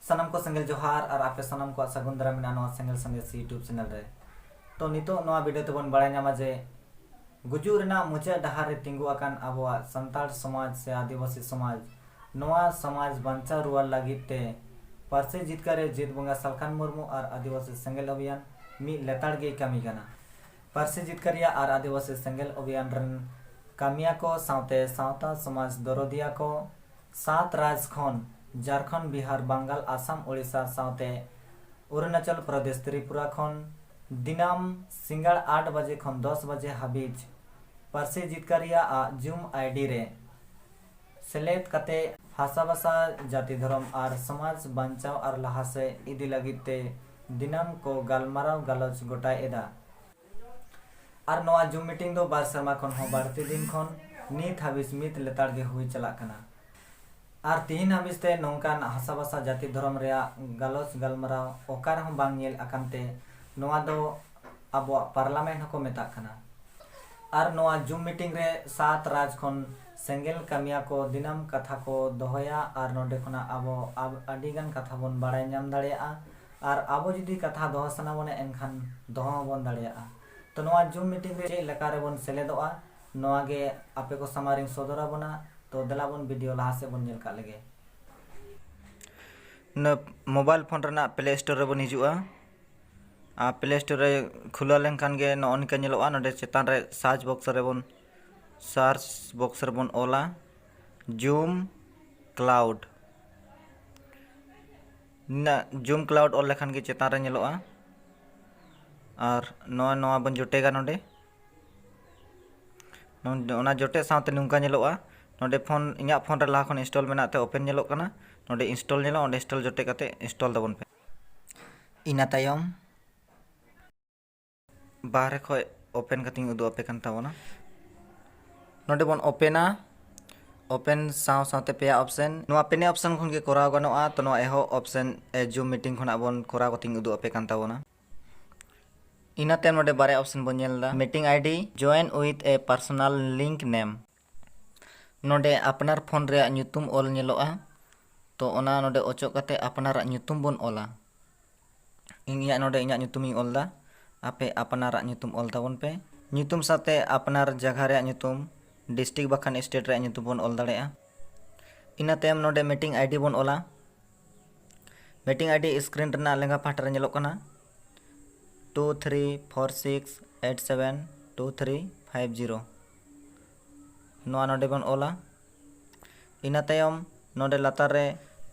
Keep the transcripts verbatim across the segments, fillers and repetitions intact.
ᱥᱟᱱᱟᱢ ᱠᱚ ᱥᱮᱸᱜᱮᱞ ᱡᱚᱦᱟᱨ ᱟᱨ ᱟᱯᱮ ᱥᱟᱱᱟᱢ ᱠᱚᱣᱟᱜ ᱥᱟᱹᱜᱩᱱ ᱫᱟᱨᱟᱢ ᱢᱮᱱᱟᱜᱼᱟ ᱱᱚᱣᱟ ᱥᱮᱸᱜᱮᱞ ᱥᱟᱸᱫᱮᱥ YouTube channel ᱨᱮ᱾ ᱛᱚ ᱱᱤᱛᱚᱜ ᱱᱚᱣᱟ video ᱛᱮᱵᱚᱱ ᱵᱟᱲᱟᱭ ᱧᱟᱢᱟ ᱡᱮ ᱜᱩᱡᱩᱜ ᱨᱮᱱᱟᱜ ᱢᱩᱪᱟᱹᱫ ᱰᱟᱦᱟᱨ ᱨᱮ ᱛᱤᱸᱜᱩ ᱟᱠᱟᱱ ᱟᱵᱚᱣᱟᱜ ᱥᱟᱱᱛᱟᱲ ᱥᱚᱢᱟᱡᱽ ᱥᱮ ᱟᱹᱫᱤᱵᱟᱹᱥᱤ ᱥᱚᱢᱟᱡᱽ, ᱱᱚᱣᱟ ᱥᱚᱢᱟᱡᱽ ᱵᱟᱧᱪᱟᱣ ᱨᱩᱣᱟᱹᱲ ᱞᱟᱹᱜᱤᱫ ᱛᱮ ᱯᱟᱹᱨᱥᱤ ᱡᱤᱛᱠᱟᱹᱨᱤᱭᱟᱹ ᱡᱤᱛ ᱵᱚᱸᱜᱟ ᱥᱟᱞᱠᱷᱟᱱ ᱢᱩᱨᱢᱩ ᱟᱨ ᱟᱹᱫᱤᱵᱟᱹᱥᱤ ᱥᱮᱸᱜᱮᱞ ᱚᱵᱷᱤᱭᱟᱱ ᱢᱤᱫ ᱞᱮᱛᱟᱲ ᱜᱮᱭ ᱠᱟᱹᱢᱤ ᱠᱟᱱᱟ᱾ ᱯᱟᱹᱨᱥᱤ ᱡᱤᱛᱠᱟᱹᱨᱤᱭᱟᱹ ᱟᱨ ᱟᱹᱫᱤᱵᱟᱹᱥᱤ ᱥᱮᱸᱜᱮᱞ ᱚᱵᱷᱤᱭᱟᱱ ᱨᱮᱱ ᱠᱟᱹᱢᱤᱭᱟᱹ ᱠᱚ ᱥᱟᱶᱛᱮ ᱥᱟᱶᱛᱟ ᱥᱚᱢᱟᱡᱽ ᱫᱚᱨᱚᱫᱤᱭᱟᱹ ᱠᱚ ᱥᱟᱛ ᱨᱟᱡᱽ ᱠᱷᱚᱱ ᱡᱷᱟᱨᱠᱷᱚᱸᱰ, ᱵᱤᱦᱟᱨ, ᱵᱟᱝᱜᱟᱞ, ᱟᱥᱟᱢ, ᱳᱰᱤᱥᱟ ᱥᱟᱶᱛᱮ ᱚᱨᱩᱱᱟᱪᱚᱞ ᱯᱨᱚᱫᱮᱥ, ᱛᱨᱤᱯᱩᱨᱟ ᱠᱷᱚᱱ ᱫᱤᱱᱟᱢ ᱥᱤᱸᱜᱟᱲ ᱟᱴ ᱵᱟᱡᱮ ᱠᱷᱚᱱ ᱫᱚᱥ ᱵᱟᱡᱮ ᱦᱟᱹᱵᱤᱡ ᱯᱟᱹᱨᱥᱤ ᱡᱤᱛᱠᱟᱹᱨᱤᱭᱟᱹ ᱟᱜ Zoom ID ᱨᱮ ᱥᱮᱞᱮᱫ ᱠᱟᱛᱮ ᱦᱟᱥᱟᱵᱷᱟᱥᱟ, ᱡᱟᱹᱛᱤ, ᱫᱷᱚᱨᱚᱢ ᱟᱨ ᱥᱚᱢᱟᱡᱽ ᱵᱟᱧᱪᱟᱣ ᱟᱨ ᱞᱟᱦᱟ ᱥᱮᱫ ᱤᱫᱤ ᱞᱟᱹᱜᱤᱫ ᱛᱮ ᱫᱤᱱᱟᱢ ᱠᱚ ᱜᱟᱞᱢᱟᱨᱟᱣ ᱜᱟᱞᱚᱪ ᱜᱚᱴᱟᱭ ᱮᱫᱟ᱾ ᱟᱨ ᱱᱚᱣᱟ Zoom meeting ᱫᱚ ᱵᱟᱨ ᱥᱮᱨᱢᱟ ᱠᱷᱚᱱ ᱦᱚᱸ ᱵᱟᱹᱲᱛᱤ ᱫᱤᱱ ᱠᱷᱚᱱ ᱱᱤᱛ ᱦᱟᱹᱵᱤᱡ ᱢᱤᱫ ᱞᱮᱛᱟᱲ ᱜᱮ ᱦᱩᱭ ᱪᱟᱞᱟᱜ ᱠᱟᱱᱟ᱾ ᱟᱨ ᱛᱤᱦᱤᱧ ᱦᱟᱹᱵᱤᱡ ᱛᱮ ᱱᱚᱝᱠᱟᱱ ᱦᱟᱥᱟᱵᱷᱟᱥᱟ, ᱡᱟᱹᱛᱤ, ᱫᱷᱚᱨᱚᱢ ᱨᱮᱭᱟᱜ ᱜᱟᱞᱚᱪ ᱜᱟᱞᱢᱟᱨᱟᱣ ᱚᱠᱟ ᱨᱮᱦᱚᱸ ᱵᱟᱝ ᱧᱮᱞ ᱟᱠᱟᱱ ᱛᱮ ᱱᱚᱣᱟ ᱫᱚ ᱟᱵᱚᱣᱟᱜ Parliament ᱦᱚᱸᱠᱚ ᱢᱮᱛᱟᱜ ᱠᱟᱱᱟ᱾ ᱟᱨ ᱱᱚᱣᱟ Zoom meeting ᱨᱮ ᱥᱟᱛ ᱨᱟᱡᱽ ᱠᱷᱚᱱ ᱥᱮᱸᱜᱮᱞ ᱠᱟᱹᱢᱤᱭᱟᱹ ᱠᱚ ᱫᱤᱱᱟᱢ ᱠᱟᱛᱷᱟ ᱠᱚ ᱫᱚᱦᱚᱭᱟ ᱟᱨ ᱱᱚᱰᱮ ᱠᱷᱚᱱᱟᱜ ᱟᱵᱚ ᱟᱵ-, ᱟᱹᱰᱤ ᱜᱟᱱ ᱠᱟᱛᱷᱟ ᱵᱚᱱ ᱵᱟᱲᱟᱭ ᱧᱟᱢ ᱫᱟᱲᱮᱭᱟᱜᱼᱟ᱾ ᱟᱨ ᱟᱵᱚ ᱡᱩᱫᱤ ᱠᱟᱛᱷᱟ ᱫᱚᱦᱚ ᱥᱟᱱᱟ ᱵᱚᱱᱟ ᱮᱱᱠᱷᱟᱱ ᱫᱚᱦᱚ ᱦᱚᱸᱵᱚᱱ ᱫᱟᱲᱮᱭᱟᱜᱼᱟ᱾ ᱛᱚ ᱱᱚᱣᱟ Zoom meeting ᱨᱮ ᱪᱮᱫ ᱞᱮᱠᱟ ᱨᱮᱵᱚᱱ ᱥᱮᱞᱮᱫᱚᱜᱼᱟ ᱱᱚᱣᱟ ᱜᱮ ᱟᱯᱮ ᱠᱚ ᱥᱟᱢᱟᱝ ᱨᱤᱧ ᱥᱚᱫᱚᱨ ᱟᱵᱚᱱᱟ᱾ ᱛᱚ ᱫᱮᱞᱟ ᱵᱚᱱ video ᱞᱟᱦᱟ ᱥᱮᱫ ᱵᱚᱱ ᱧᱮᱞ ᱠᱟᱜ ᱞᱮᱜᱮ᱾ ᱱᱚᱣᱟ mobile phone ᱨᱮᱱᱟᱜ Play Store ᱨᱮᱵᱚᱱ ᱦᱤᱡᱩᱜᱼᱟ᱾ ᱟᱨ Play Store ᱨᱮ ᱠᱷᱩᱞᱟᱹᱣ ᱞᱮᱱᱠᱷᱟᱱ ᱜᱮ ᱱᱚᱜᱼᱚ ᱱᱚᱝᱠᱟ ᱧᱮᱞᱚᱜᱼᱟ᱾ ᱱᱚᱰᱮ ᱪᱮᱛᱟᱱ ᱨᱮ search box ᱨᱮᱵᱚᱱ, search box ᱨᱮᱵᱚᱱ ᱚᱞᱟ Zoom Cloud᱾ ᱱᱤᱱᱟᱹᱜ Zoom Cloud ᱚᱞ ᱞᱮᱠᱷᱟᱱ ᱜᱮ ᱪᱮᱛᱟᱱ ᱨᱮ ᱧᱮᱞᱚᱜᱼᱟ᱾ ᱟᱨ ᱱᱚᱣᱟ, ᱱᱚᱣᱟ ᱵᱚᱱ ᱡᱚᱴᱮᱜᱟ ᱱᱚᱰᱮ᱾ ᱱᱚ-, ᱚᱱᱟ ᱡᱚᱴᱮᱫ ᱥᱟᱶᱛᱮ ᱱᱚᱝᱠᱟ ᱧᱮᱞᱚᱜᱼᱟ᱾ ᱱᱚᱰᱮ phone, ᱤᱧᱟᱹᱜ phone ᱨᱮ ᱞᱟᱦᱟ ᱠᱷᱚᱱ install ᱢᱮᱱᱟᱜ ᱛᱮ open ᱧᱮᱞᱚᱜ ᱠᱟᱱᱟ᱾ ᱱᱚᱰᱮ install ᱧᱮᱞᱚᱜᱼᱟ, ᱚᱸᱰᱮ install ᱡᱚᱴᱮᱫ ᱠᱟᱛᱮ install ᱛᱟᱵᱚᱱ ᱯᱮ᱾ ᱤᱱᱟᱹ ᱛᱟᱭᱚᱢ ᱵᱟᱦᱨᱮ ᱠᱷᱚᱡ open ᱠᱟᱛᱮᱧ ᱩᱫᱩᱜ ᱟᱯᱮ ᱠᱟᱱ ᱛᱟᱵᱚᱱᱟ᱾ ᱱᱚᱰᱮ ᱵᱚᱱ openᱟ᱾ Open ᱥᱟᱶ ᱥᱟᱶᱛᱮ ᱯᱮᱭᱟ option, ᱱᱚᱣᱟ ᱯᱮᱱᱮ option ᱠᱷᱚᱱ ᱜᱮ ᱠᱚᱨᱟᱣ ᱜᱟᱱᱚᱜᱼᱟ᱾ ᱛᱚ ᱱᱚᱣᱟ ᱮᱦᱚᱵ option, ᱮ, Zoom meeting ᱠᱷᱚᱱᱟᱜ ᱵᱚᱱ ᱠᱚᱨᱟᱣ ᱠᱟᱛᱮᱧ ᱩᱫᱩᱜ ᱟᱯᱮ ᱠᱟᱱ ᱛᱟᱵᱚᱱᱟ᱾ ᱤᱱᱟᱹ ᱛᱟᱭᱚᱢ ᱱᱚᱰᱮ ᱵᱟᱨᱭᱟ option ᱵᱚᱱ ᱧᱮᱞ ᱮᱫᱟ, meeting ID, join with a personal link name᱾ ᱱᱚᱰᱮ ᱟᱯᱱᱟᱨ phone ᱨᱮᱭᱟᱜ ᱧᱩᱛᱩᱢ ᱚᱞ ᱧᱮᱞᱚᱜᱼᱟ᱾ ᱛᱚ ᱚᱱᱟ ᱱᱚᱰᱮ ᱚᱪᱚᱜ ᱠᱟᱛᱮ ᱟᱯᱱᱟᱨᱟᱜ ᱧᱩᱛᱩᱢ ᱵᱚᱱ ᱚᱞᱟ᱾ ᱤᱧ ᱤᱧᱟᱹᱜ ᱱᱚᱰᱮ ᱤᱧᱟᱹᱜ ᱧᱩᱛᱩᱢᱤᱧ ᱚᱞ ᱮᱫᱟ᱾ ᱟᱯᱮ ᱟᱯᱱᱟᱨᱟᱜ ᱧᱩᱛᱩᱢ ᱚᱞ ᱛᱟᱵᱚᱱ ᱯᱮ᱾ ᱧᱩᱛᱩᱢ ᱥᱟᱶᱛᱮ ᱟᱯᱱᱟᱨ ᱡᱟᱭᱜᱟ ᱨᱮᱭᱟᱜ ᱧᱩᱛᱩᱢ, ᱰᱤᱥᱴᱨᱤᱠᱴ ᱵᱟᱠᱷᱟᱱ ᱥᱴᱮᱴ ᱨᱮᱭᱟᱜ ᱧᱩᱛᱩᱢ ᱵᱚᱱ ᱚᱞ ᱫᱟᱲᱮᱭᱟᱜᱼᱟ᱾ ᱤᱱᱟᱹ ᱛᱟᱭᱚᱢ ᱱᱚᱰᱮ ᱢᱤᱴᱤᱝ ᱟᱭᱰᱤ ᱵᱚᱱ ᱚᱞᱟ᱾ ᱢᱤᱴᱤᱝ ᱟᱭᱰᱤ ᱥᱠᱨᱤᱱ ᱨᱮᱱᱟᱜ ᱞᱮᱸᱜᱟ ᱯᱟᱦᱴᱟ ᱨᱮ ᱧᱮᱞᱚᱜ ᱠᱟᱱᱟ, two three four six eight seven two three five zero᱾ ᱱᱚᱣᱟ ᱱᱚᱰᱮ ᱵᱚᱱ ᱚᱞᱟ᱾ ᱤᱱᱟᱹ ᱛᱟᱭᱚᱢ ᱱᱚᱰᱮ ᱞᱟᱛᱟᱨ ᱨᱮ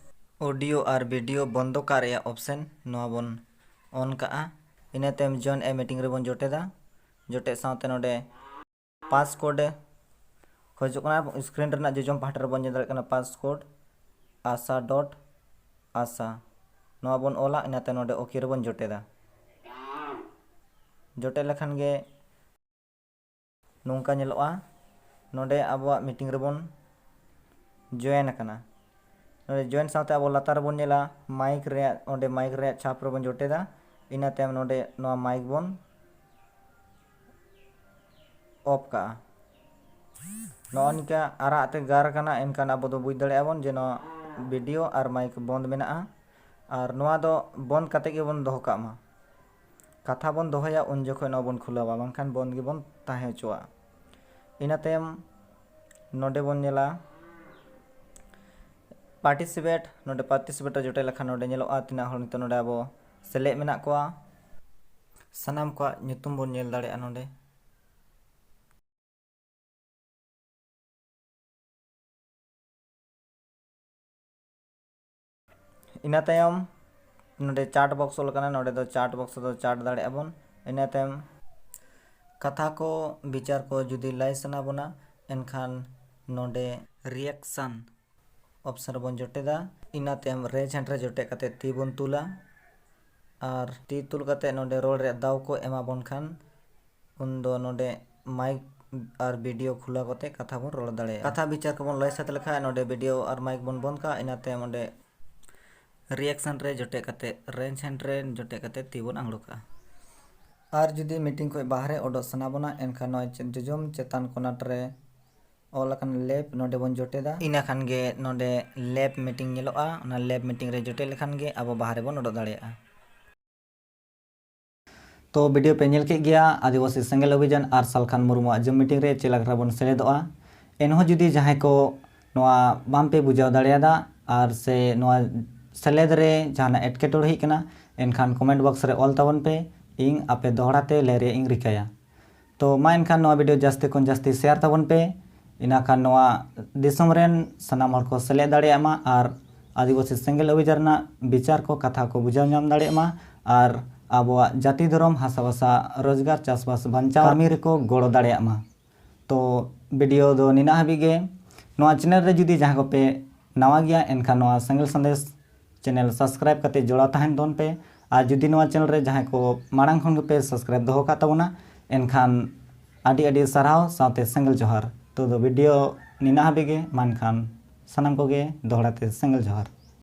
ᱚᱰᱤᱭᱳ ᱟᱨ ᱵᱷᱤᱰᱤᱭᱳ ᱵᱚᱱᱫᱚ ᱠᱟᱜ ᱨᱮᱭᱟᱜ ᱚᱯᱥᱮᱱ, ᱱᱚᱣᱟ ᱵᱚᱱ ᱚᱱ ᱠᱟᱜᱼᱟ᱾ ᱤᱱᱟᱹ ᱛᱟᱭᱚᱢ ᱡᱚᱭᱮᱱ ᱮ ᱢᱤᱴᱤᱝ ᱨᱮᱵᱚᱱ ᱡᱚᱴᱮᱫᱟ᱾ ᱡᱚᱴᱮᱫ ᱥᱟᱶᱛᱮ ᱱᱚᱰᱮ ᱯᱟᱥᱠᱳᱰ ᱠᱷᱚᱡᱚᱜ ᱠᱟᱱᱟ᱾ ᱥᱠᱨᱤᱱ ᱨᱮᱱᱟᱜ ᱡᱚᱡᱚᱢ ᱯᱟᱦᱴᱟ ᱨᱮᱵᱚᱱ ᱧᱮᱞ ᱫᱟᱲᱮᱭᱟᱜ ᱠᱟᱱᱟ ᱯᱟᱥᱠᱳᱰ ᱟᱥᱟ ᱰᱚᱴ ᱟᱥᱟ᱾ ᱱᱚᱣᱟ ᱵᱚᱱ ᱚᱞᱟ, ᱤᱱᱟᱹᱛᱮ ᱱᱚᱰᱮ ᱳᱠᱮ ᱨᱮᱵᱚᱱ ᱡᱚᱴᱮᱫᱟ᱾ ᱡᱚᱴᱮᱫ ᱞᱮᱠᱷᱟᱱ ᱜᱮ ᱱᱚᱝᱠᱟ ᱧᱮᱞᱚᱜᱼᱟ᱾ ᱱᱚᱰᱮ ᱟᱵᱚᱣᱟᱜ ᱢᱤᱴᱤᱝ ᱨᱮᱵᱚᱱ ᱡᱚᱭᱮᱱ ᱟᱠᱟᱱᱟ᱾ ᱱᱚᱰᱮ ᱡᱚᱭᱮᱱ ᱥᱟᱶᱛᱮ ᱟᱵᱚ ᱞᱟᱛᱟᱨ ᱨᱮᱵᱚᱱ ᱧᱮᱞᱟ ᱢᱟᱭᱤᱠ ᱨᱮᱭᱟᱜ, ᱚᱸᱰᱮ ᱢᱟᱭᱤᱠ ᱨᱮᱭᱟᱜ ᱪᱷᱟᱯ ᱨᱮᱵᱚᱱ ᱡᱚᱴᱮᱫᱟ᱾ ᱤᱱᱟᱹ ᱛᱟᱭᱚᱢ ᱱᱚᱰᱮ ᱱᱚᱣᱟ ᱢᱟᱭᱤᱠ ᱵᱚᱱ ᱚᱯᱷ ᱠᱟᱜᱼᱟ᱾ ᱱᱚᱜᱼᱚ ᱱᱤᱝᱠᱟ ᱟᱨᱟᱜ ᱛᱮ ᱜᱟᱨ ᱠᱟᱱᱟ, ᱮᱱᱠᱷᱟᱱ ᱟᱵᱚ ᱫᱚ ᱵᱩᱡᱽ ᱫᱟᱲᱮᱭᱟᱜᱼᱟ ᱵᱚᱱ ᱡᱮ ᱱᱚᱣᱟ ᱵᱷᱤᱰᱤᱭᱳ ᱟᱨ ᱢᱟᱭᱤᱠ ᱵᱚᱱᱫ ᱢᱮᱱᱟᱜᱼᱟ᱾ ᱟᱨ ᱱᱚᱣᱟ ᱫᱚ ᱵᱚᱱᱫ ᱠᱟᱛᱮ ᱜᱮᱵᱚᱱ ᱫᱚᱦᱚ ᱠᱟᱜ ᱢᱟ᱾ ᱠᱟᱛᱷᱟ ᱵᱚᱱ ᱫᱚᱦᱚᱭᱟ ᱩᱱ ᱡᱚᱠᱷᱚᱱ ᱱᱚᱣᱟ ᱵᱚᱱ ᱠᱷᱩᱞᱟᱹᱣᱟ, ᱵᱟᱝᱠᱷᱟᱱ ᱵᱚᱱᱫ ᱜᱮᱵᱚᱱ ᱛᱟᱦᱮᱸ ᱦᱚᱪᱚᱣᱟᱜᱼᱟ᱾ ᱤᱱᱟᱹ ᱛᱟᱭᱚᱢ ᱱᱚᱰᱮ ᱵᱚᱱ ᱧᱮᱞᱟ ᱯᱟᱨᱴᱤᱥᱤᱯᱮᱴ᱾ ᱱᱚᱰᱮ ᱯᱟᱨᱴᱤᱥᱤᱯᱮᱴ ᱨᱮ ᱡᱚᱴᱮᱫ ᱞᱮᱠᱷᱟᱱ ᱱᱚᱰᱮ ᱧᱮᱞᱚᱜᱼᱟ ᱛᱤᱱᱟᱹᱜ ᱦᱚᱲ ᱱᱤᱛᱚᱜ ᱱᱚᱰᱮ ᱟᱵᱚ ᱥᱮᱞᱮᱫ ᱢᱮᱱᱟᱜ ᱠᱚᱣᱟ᱾ ᱥᱟᱱᱟᱢ ᱠᱚᱣᱟᱜ ᱧᱩᱛᱩᱢ ᱵᱚᱱ ᱧᱮᱞ ᱫᱟᱲᱮᱭᱟᱜᱼᱟ ᱱᱚᱰᱮ᱾ ᱤᱱᱟᱹ ᱛᱟᱭᱚᱢ ᱱᱚᱰᱮ ᱪᱟᱴ ᱵᱚᱠᱥ ᱚᱞ ᱟᱠᱟᱱᱟ, ᱱᱚᱰᱮ ᱫᱚ ᱪᱟᱴ ᱵᱚᱠᱥ ᱨᱮᱫᱚ ᱪᱟᱴ ᱫᱟᱲᱮᱭᱟᱜᱼᱟ ᱵᱚᱱ᱾ ᱤᱱᱟᱹ ᱛᱟᱭᱚᱢ ᱠᱟᱛᱷᱟ ᱠᱚ, ᱵᱤᱪᱟᱨ ᱠᱚ ᱡᱩᱫᱤ ᱞᱟᱹᱭ ᱥᱟᱱᱟ ᱵᱚᱱᱟ, ᱮᱱᱠᱷᱟᱱ ᱱᱚᱰᱮ ᱨᱤᱭᱮᱠᱥᱚᱱ ᱚᱯᱥᱚᱱ ᱨᱮᱵᱚᱱ ᱡᱚᱴᱮᱫᱟ᱾ ᱤᱱᱟᱹ ᱛᱟᱭᱚᱢ ᱨᱮ ᱡᱷᱮᱸᱴ ᱨᱮ ᱡᱚᱴᱮᱫ ᱠᱟᱛᱮ ᱛᱤ ᱵᱚᱱ ᱛᱩᱞᱟ᱾ ᱟᱨ ᱛᱤ ᱛᱩᱞ ᱠᱟᱛᱮ ᱱᱚᱰᱮ ᱨᱚᱲ ᱨᱮᱭᱟᱜ ᱫᱟᱣ ᱠᱚ ᱮᱢᱟ ᱵᱚᱱ ᱠᱷᱟᱱ, ᱩᱱᱫᱚ ᱱᱚᱰᱮ ᱢᱟᱭᱤᱠ ᱟᱨ ᱵᱷᱤᱰᱤᱭᱳ ᱠᱷᱩᱞᱟᱹᱣ ᱠᱟᱛᱮ ᱠᱟᱛᱷᱟ ᱵᱚᱱ ᱨᱚᱲ ᱫᱟᱲᱮᱭᱟᱜᱼᱟ᱾ ᱠᱟᱛᱷᱟ ᱵᱤᱪᱟᱨ ᱠᱚᱵᱚᱱ ᱞᱟᱹᱭ ᱥᱟᱹᱛ ᱞᱮᱠᱷᱟᱱ, ᱱᱚᱰᱮ ᱵᱷᱤᱰᱤᱭᱳ ᱟᱨ ᱢᱟᱭᱤᱠ ᱵᱚᱱ ᱵᱚᱱᱫ ᱠᱟᱜᱼᱟ᱾ ᱤᱱᱟᱹ ᱛᱟᱭᱚᱢ ᱚᱸᱰᱮ ᱨᱤᱭᱮᱠᱥᱚᱱ ᱨᱮ ᱡᱚᱴᱮᱫ ᱠᱟᱛᱮ, ᱨᱮᱧᱡᱽ ᱦᱮᱱᱰ ᱨᱮ ᱡᱚᱴᱮᱫ ᱠᱟᱛᱮ ᱛᱤ ᱵᱚᱱ ᱟᱬᱜᱚ ᱠᱟᱜᱼᱟ᱾ ᱟᱨ ᱡᱩᱫᱤ ᱢᱤᱴᱤᱝ ᱠᱷᱚᱱ ᱵᱟᱦᱨᱮ ᱚᱰᱚᱜ ᱥᱟᱱᱟ ᱵᱚᱱᱟ, ᱮᱱᱠᱷᱟᱱ ᱱᱚᱣᱟ ᱪᱮ-, ᱡᱚᱡᱚᱢ ᱪᱮᱛᱟᱱ ᱠᱚᱱᱟᱴ ᱨᱮ ᱚᱞ ᱟᱠᱟᱱ ᱞᱮᱵᱽ ᱱᱚᱰᱮ ᱵᱚᱱ ᱡᱚᱴᱮᱫᱟ᱾ ᱤᱱᱟᱹ ᱠᱷᱟᱱ ᱜᱮ ᱱᱚᱰᱮ ᱞᱮᱵᱽ ᱢᱤᱴᱤᱝ ᱧᱮᱞᱚᱜᱼᱟ᱾ ᱚᱱᱟ ᱞᱮᱵᱽ ᱢᱤᱴᱤᱝ ᱨᱮ ᱡᱚᱴᱮᱫ ᱞᱮᱠᱷᱟᱱ ᱜᱮ ᱟᱵᱚ ᱵᱟᱦᱨᱮ ᱵᱚᱱ ᱚᱰᱚᱠ ᱫᱟᱲᱮᱭᱟᱜᱼᱟ᱾ ᱛᱚ ᱵᱷᱤᱰᱤᱭᱳ ᱯᱮ ᱧᱮᱞ ᱠᱮᱫ ᱜᱮᱭᱟ ᱟᱹᱫᱤᱵᱟᱹᱥᱤ ᱥᱮᱸᱜᱮᱞ ᱚᱵᱷᱤᱡᱟᱱ ᱟᱨ ᱥᱟᱞᱠᱷᱟᱱ ᱢᱩᱨᱢᱩᱣᱟᱜ ᱡᱩᱢ ᱢᱤᱴᱤᱝ ᱨᱮ ᱪᱮᱫ ᱞᱮᱠᱟ ᱵᱚᱱ ᱥᱮᱞᱮᱫᱚᱜᱼᱟ᱾ ᱮᱱᱦᱚᱸ ᱡᱩᱫᱤ ᱡᱟᱦᱟᱸᱭ ᱠᱚ ᱱᱚᱣᱟ ᱵᱟᱝ ᱯᱮ ᱵᱩᱡᱷᱟᱹᱣ ᱫᱟᱲᱮᱭᱟᱫᱟ ᱟᱨ ᱥᱮ ᱱᱚᱣᱟ ᱥᱮᱞᱮᱫ ᱨᱮ ᱡᱟᱦᱟᱱᱟᱜ ᱮᱴᱠᱮᱴᱚᱬᱮ ᱦᱩᱭᱩᱜ ᱠᱟᱱᱟ, ᱮᱱᱠᱷᱟᱱ ᱠᱚᱢᱮᱱᱴ ᱵᱚᱠᱥ ᱨᱮ ᱚᱞ ᱛᱟᱵᱚᱱ ᱯᱮ, ᱤᱧ ᱟᱯᱮ ᱫᱚᱦᱲᱟ ᱛᱮ ᱞᱟᱹᱭ ᱨᱮᱭᱟᱜ ᱤᱧ ᱨᱤᱠᱟᱹᱭᱟ᱾ ᱛᱚ ᱢᱟ ᱮᱱᱠᱷᱟᱱ ᱱᱚᱣᱟ ᱵᱷᱤᱰᱤᱭᱳ ᱡᱟᱹᱥᱛᱤ ᱠᱷᱚᱱ ᱡᱟᱹᱥᱛᱤ ᱥᱮᱭᱟᱨ ᱛᱟᱵᱚᱱ ᱯᱮ, ᱤᱱᱟᱹ ᱠᱷᱟᱱ ᱱᱚᱣᱟ ᱫᱤᱥᱚᱢ ᱨᱮᱱ ᱥᱟᱱᱟᱢ ᱦᱚᱲ ᱠᱚ ᱥᱮᱞᱮᱫ ᱫᱟᱲᱮᱭᱟᱜ ᱢᱟ ᱟᱨ ᱟᱹᱫᱤᱵᱟᱹᱥᱤ ᱥᱮᱸᱜᱮᱞ ᱚᱵᱷᱤᱡᱟᱱ ᱨᱮᱱᱟᱜ ᱵᱤᱪᱟᱨ ᱠᱚ ᱠᱟᱛᱷᱟ ᱠᱚ ᱵᱩᱡᱷᱟᱹᱣ ᱧᱟᱢ ᱫᱟᱲᱮᱭᱟᱜ ᱢᱟ ᱟᱨ ᱟᱵᱚᱣᱟᱜ ᱡᱟᱹᱛᱤ ᱫᱷᱚᱨᱚᱢ ᱦᱟᱥᱟ ᱵᱷᱟᱥᱟ ᱨᱳᱡᱽᱜᱟᱨ ᱪᱟᱥᱵᱟᱥ ᱵᱟᱧᱪᱟᱣ ᱠᱟᱹᱢᱤ ᱨᱮᱠᱚ ᱜᱚᱲᱚ ᱫᱟᱲᱮᱭᱟᱜ ᱢᱟ᱾ ᱛᱚ ᱵᱷᱤᱰᱤᱭᱳ ᱫᱚ ᱱᱤᱱᱟᱹᱜ ᱦᱟᱹᱵᱤᱡ ᱜᱮ᱾ ᱱᱚᱣᱟ ᱪᱮᱱᱮᱞ ᱨᱮ ᱡᱩᱫᱤ ᱡᱟᱦᱟᱸᱭ ᱠᱚᱯᱮ ᱱᱟᱣᱟ ᱜᱮᱭᱟ, ᱮᱱᱠᱷᱟᱱ ᱱᱚᱣᱟ ᱥᱮᱸᱜᱮᱞ ᱥᱟᱸᱫᱮᱥ ᱪᱮᱱᱮᱞ ᱥᱟᱵᱥᱠᱨᱟᱭᱤᱵ ᱠᱟᱛᱮ ᱡᱚᱲᱟᱣ ᱛᱟᱦᱮᱱ ᱛᱟᱵᱚᱱ ᱯᱮ᱾ ᱟᱨ ᱡᱩᱫᱤ ᱱᱚᱣᱟ ᱪᱮᱱᱮᱞ ᱨᱮ ᱡᱟᱦᱟᱸᱭ ᱠᱚ ᱢᱟᱲᱟᱝ ᱠᱷᱚᱱ ᱜᱮᱯᱮ ᱥᱟᱵᱥᱠᱨᱟᱭᱤᱵ ᱫᱚᱦᱚ ᱠᱟᱜ ᱛᱟᱵᱚᱱᱟ, ᱮᱱᱠᱷᱟᱱ ᱟᱹᱰᱤ ᱟᱹᱰᱤ ᱥᱟᱨᱦᱟᱣ ᱥᱟᱶᱛᱮ ᱥᱮᱸᱜᱮᱞ ᱡᱚᱦᱟᱨ᱾ ᱛᱚ ᱫᱚ ᱵᱷᱤᱰᱤᱭᱳ ᱱᱤᱱᱟᱹᱜ ᱦᱟᱹᱵᱤᱡ ᱜᱮ᱾ ᱢᱟ ᱮᱱᱠᱷᱟᱱ ᱥᱟᱱᱟᱢ ᱠᱚᱜᱮ ᱫᱚᱦᱲᱟ ᱛᱮ ᱥᱮᱸᱜᱮᱞ ᱡᱚᱦᱟᱨ᱾